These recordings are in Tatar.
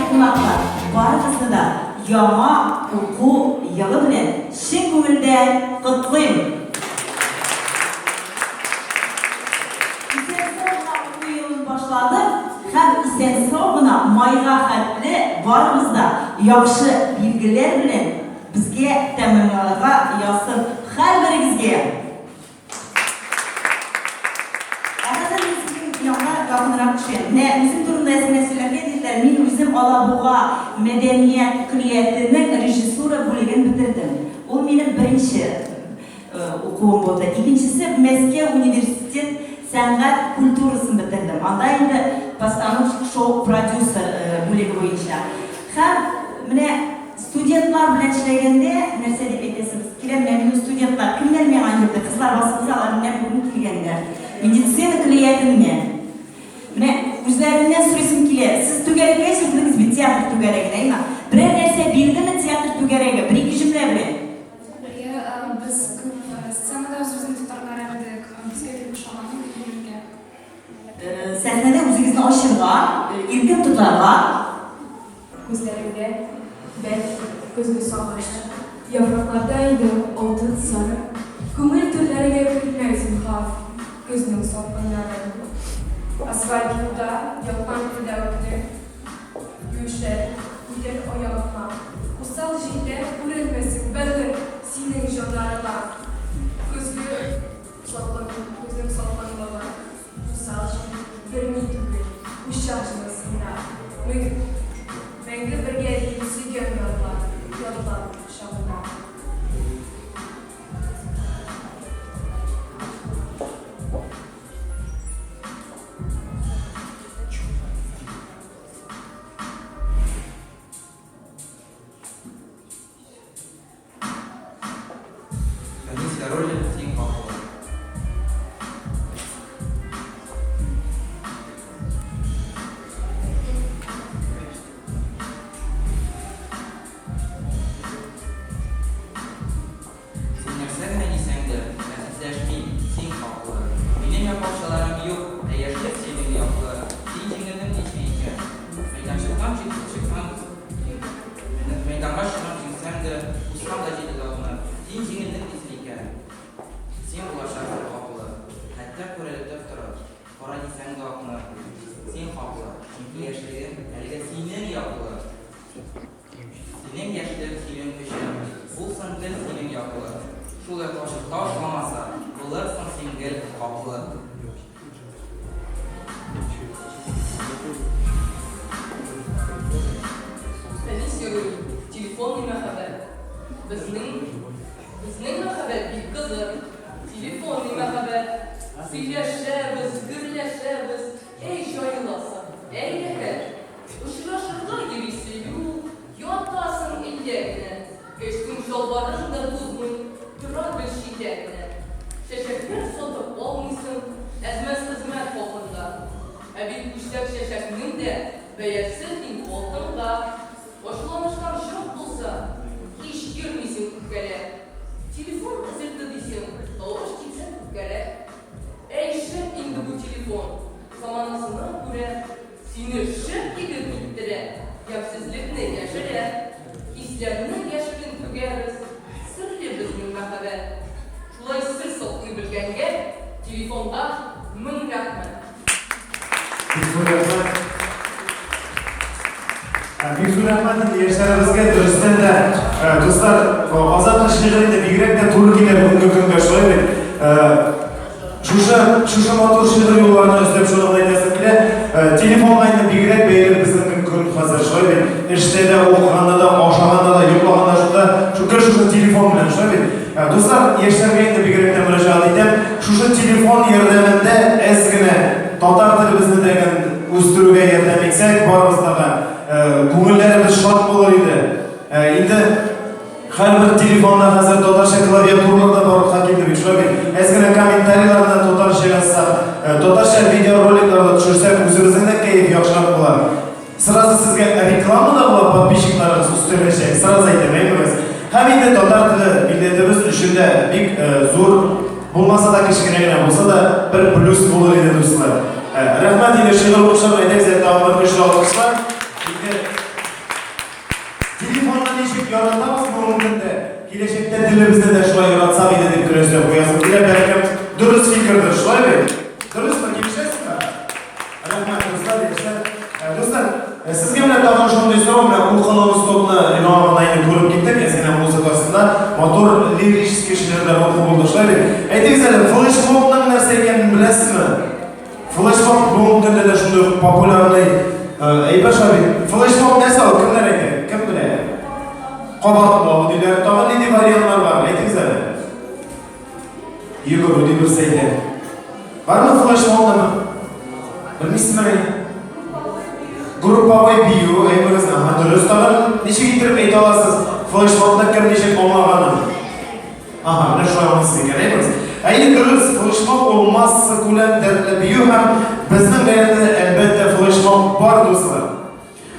кунаклар, барыгызны да яңа уку елы белән чын күңелдән котлыйм! Исән-сау гына уку елын башладык һәм исән-сау гына майга хәтле барыбыз да яхшы билгеләр белән безгә тәмамларга язсын һәрберегезгә! Ә хәзер мин сезнең янга якынрак төшәм. Менә үзем турында әз генә сөйләргә диделәр. Мин үзем Алабуга мәдәният көллиятенең режиссура бүлеген бетердем. Ул минем беренче укуым булды. Икенчесе, Мәскәү университет сәнгать культурасын бетердем. Анда инде постановщик, шоу-продюсер бүлеге буенча. Һәм менә студентлар белән эшләгәндә, нәрсә дип әйтәсебез килә, менә минем студентлар кемнәр миңа йөрде, кызлар басыгыз, алар менә бүген килгәннәр. Медицина көллиятеннән. Менә үзләреннән сорыйсым килә, сез түгәрәккә йөрдегез бит, театр түгәрәгенә, әйме? Берәр нәрсә бирдеме театр түгәрәге, бер-ике җөмлә белән? Әйе, без күп сценада үз-үзен тотарга өйрәндек, безгә бик ошаган инде йөрергә. Сәхнәдә үзегезне ачырга, иркен тотарга. Күзләреңдә, бәлки, көзге сагыш. Яфракларда инде алтын сары. Күңел түрләреңә кермә, зинһар, көзнең салкыннары. Асфальт юлда яткан күлдәвекне юешләр үтәр аягыңа. Усал җилләр үрелмәсен, бәгырь, синең җаннарыңа. Көзге салкын, көзнең салкынлыгы. Усал җил, берни түгел, учак җылысында. Мең, мәңге бергә дип сөйгән ярлар, ятлар кочагында. Фәнис Яруллин тиң хаклы. Син нәрсә генә дисәң дә, бәхәсләшмим, син хаклы. Минем яклаучыларым юк, ә яшьлек синең яклы. Син җиңелдең дисең икән, мәйданчыктан чыксаң, Мәйданга чыгып җиңсәң дә, узсаң да җиде датны, син җиңелдең дисең икән, син булачаксың хаклы. Хәтта күрәләтеп торып, кара дисәң дә акны, син хаклы, чөнки яшьлегең әлегә синең яклы. Синең яшьлек, синең көчең, булсын гел синең яклы. Шул яклаучы ташламаса, булырсың син гел хаклы. Фәнис Яруллин, Телефонный мәхәббәт. Безнең безнең мәхәббәт бик кызык. Телефонный мәхәббәт. Сөйләшәбез, гөрләшәбез, әй җайласың, әй рәхәт. Очрашырга йөрисе юк, ятасың өйдә генә. Кәчтүм чалбарың да тузмый, тора гел читә генә. Чәчәкләр сатып алмыйсың, әзмәс хезмәт хакында. Ә бит күчтәк чәчәкнең дә бәясе тиң алтынга. Ачуланышкан чак булса, һич йөрмисең үпкәләп. Телефон кызыртты дисең, тавыш килсә күккәрәк. Әй, шәп инде бу телефон, заманасына күрә. Сине шәп егет иттерә, ямьсезлекне яшерә. Хисләрне яшерен түгәбез, серле безнең мәхәббәт. Шулай сер саклый белгәнгә, телефонга мең рәхмәт. Бик зур рәхмәт. Бик зур рәхмәт инде яшьләребезгә, дөрестән дә, дуслар, Азатның шигыре инде бигрәк тә туры килә бүгенге көнгә, шулай бит? Шушы, шушы матур шигырь юлларына өстәп шуны гына әйтәсем килә. Э, телефонга инде бигрәк бәйле безнең көн хәзер, шулай бит. Эштә дә, укыганда да, ашаганда да, йоклаганда шунда, шушы шушы телефон белән, шулай бит. Э, дуслар, яшьләргә инде бигрәк тә мөрәҗәгать итәм. Шушы телефон ярдәмендә әз генә татар телебезне дә үстерүгә ярдәм итсәк, барыбызда да э, күңелләребез шат булыр иде. Инде Һәрбер телефонда хәзер татарча клавиатуралар да барлыкка килде бит, шулай бит. Әз генә комментарийларны татарча язсак, э, татарча видеороликлар да төшерсәк, үзебезнең дә кәеф яхшырак була. Сразу сезгә реклама да була, подписчикларыгыз үстереләчәк, сразу әйтәм, әйбәгез. Һәм инде татар теле милләтебез өчен дә бик э, зур, булмаса да кечкенә генә булса да, бер плюс булыр иде, дуслар. Э, рәхмәт инде шигырь укучылар, әйдәгез әле тагын бер көчле алкышлар. Инде. бүгенге көндә. Киләчәктә телебезне дә шулай яратсак иде дип кенә өстәп куясым килә. Бәлкем, дөрес фикердер, шулай бит? Дөресме, килешәсезме? Рәхмәт, дуслар, яшьләр. Дуслар, сезгә менә тагын шундый сорау, менә Улкын нон-стопны яңа гына инде күреп киттек, әз генә музыка астында матур лирический шигырьләр уку булды, шулай бит? Әйтегез әле, флешмобның нәрсә икәнен беләсезме? Флешмоб бүгенге көндә дә шундый ук популярный әйбер шулай бит? Флешмоб нәрсә ул? Кемнәр әйтә? Кем белә? Кабатлау диләр. Тагын нинди вариантлар бар? Әйтегез әле. Йөгерү дип берсе әйтә. Бармы флешмобны? Белмисезме? Групповой бию, әйберегез, ага, дөрес тагын. Ничек иттереп әйтә аласыз флешмобны кем ничек аңлаганын? Ага, менә шулай аңлыйсыз икән, әйберегез. Әйе, дөрес, флешмоб ул массакүләм дәртле бию һәм безнең бәйрәмдә, әлбәттә, флешмоб бар, дуслар.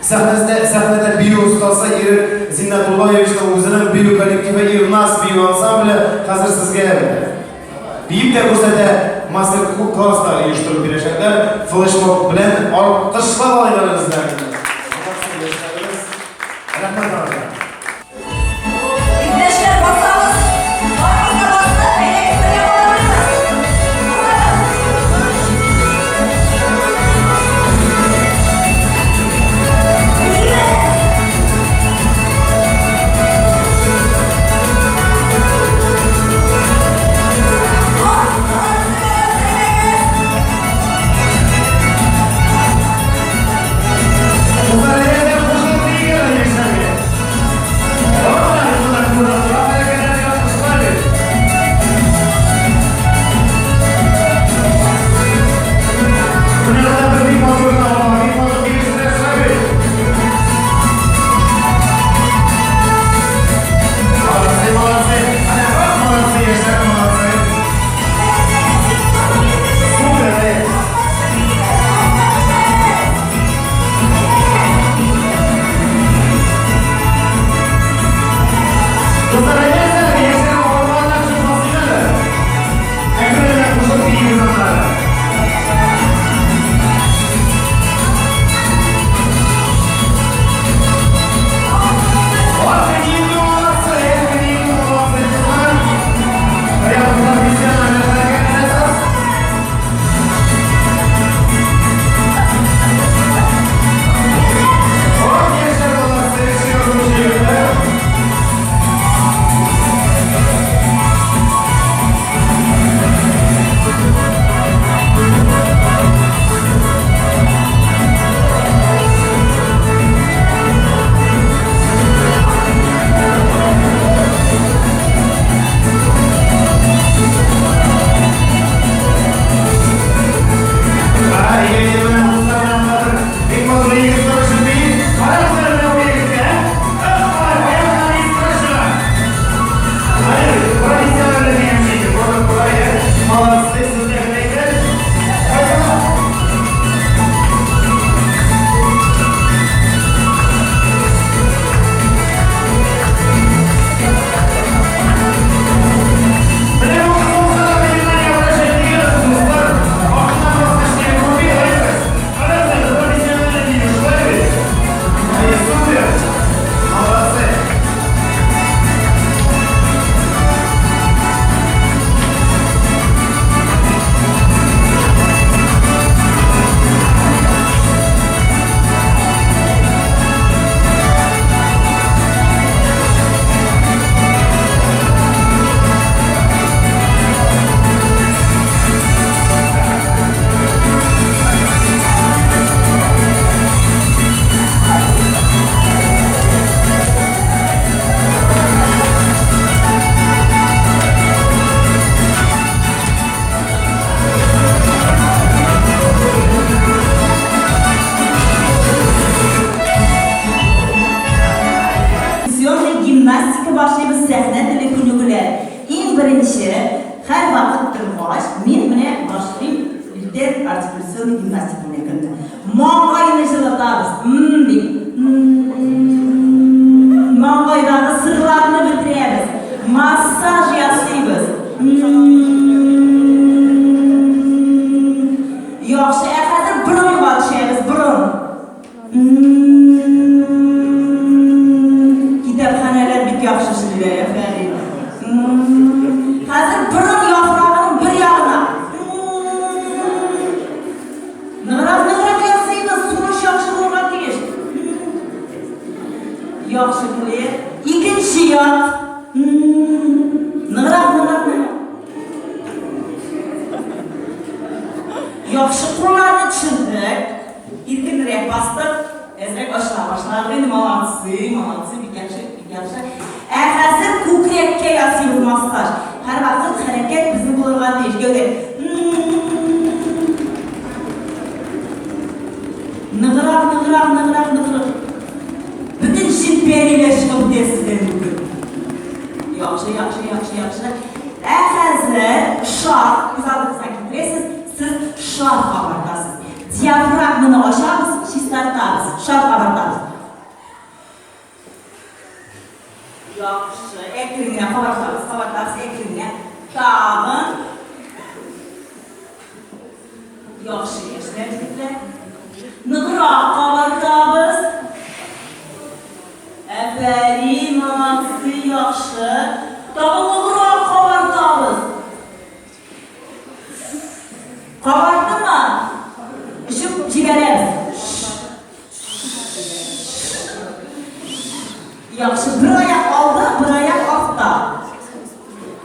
Сәхнәдә, сәхнәдә бию остасы Ирек Зиннәтуллаевичның үзенең бию коллективы Ирнас бию ансамбле хәзер сезгә биеп тә күрсәтә, мастер-класс та оештырып бирәчәкләр. Флешмоб белән алкышлап алыйк әле үзләрен. Рәхмәт аларга. Иптәшләр, басабыз! Барыбыз да басты! Әйдәгез, бергә кабатлыйбыз! Традиционный гимнастика башлыйбыз, сәхнә теле күнегүләр. Иң беренче, һәрвакыт торгач, мин менә башлыйм иртән артикуляционный гимнастика менә көнне. Маңгайны җылытабыз. М дип. Маңгайдагы сырларны бетерәбез. Массаж ясыйбыз. Яхшы, ә хәзер борынга төшәбез, борын. Китапханәләр бик яхшы эшли. яшьләр, афәрин. Хәзер борын яфрагының бер ягына. Ныграк, ныграк ясыйбыз, сулыш яхшы булырга тиеш. Яхшы килә. Икенче як. Ныграк, ныграк, ныграк. Яхшы, кулларны төшердек. Иркенрәк бастык. Әзрәк ачыла башладык инде. Молодцы, молодцы, бик яхшы, бик яхшы. Ә хәзер күкрәккә ясыйбыз массаж. Һәрвакыт хәрәкәт безнең булырга тиеш. Гәүдә. Ныграк, ныграк, ныграк, ныграк. Бөтен җен-пәриләр чыгып үтә сездән бүген. Яхшы, яхшы, яхшы, яхшы. Ә хәзер шар, күз алдыгызга китерәсез, сез шар кабартасыз. Диафрагманы ачабыз, чистартабыз, шар кабартабыз. Яхшы, әкрен генә кабартабыз, кабартабыз, әкрен генә. Тагын. Яхшы, яшьләр, егетләр. Ныграк кабартабыз. Афәрин, молодцы, яхшы. Тагын ныграк кабартабыз. Кабардымы? Эчеп җибәрәбез. Яхшы, бер аяк алда, бер аяк артта.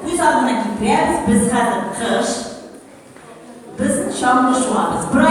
Күз алдына китерәбез, без хәзер кыш. Без чаңгы шуабыз. Бер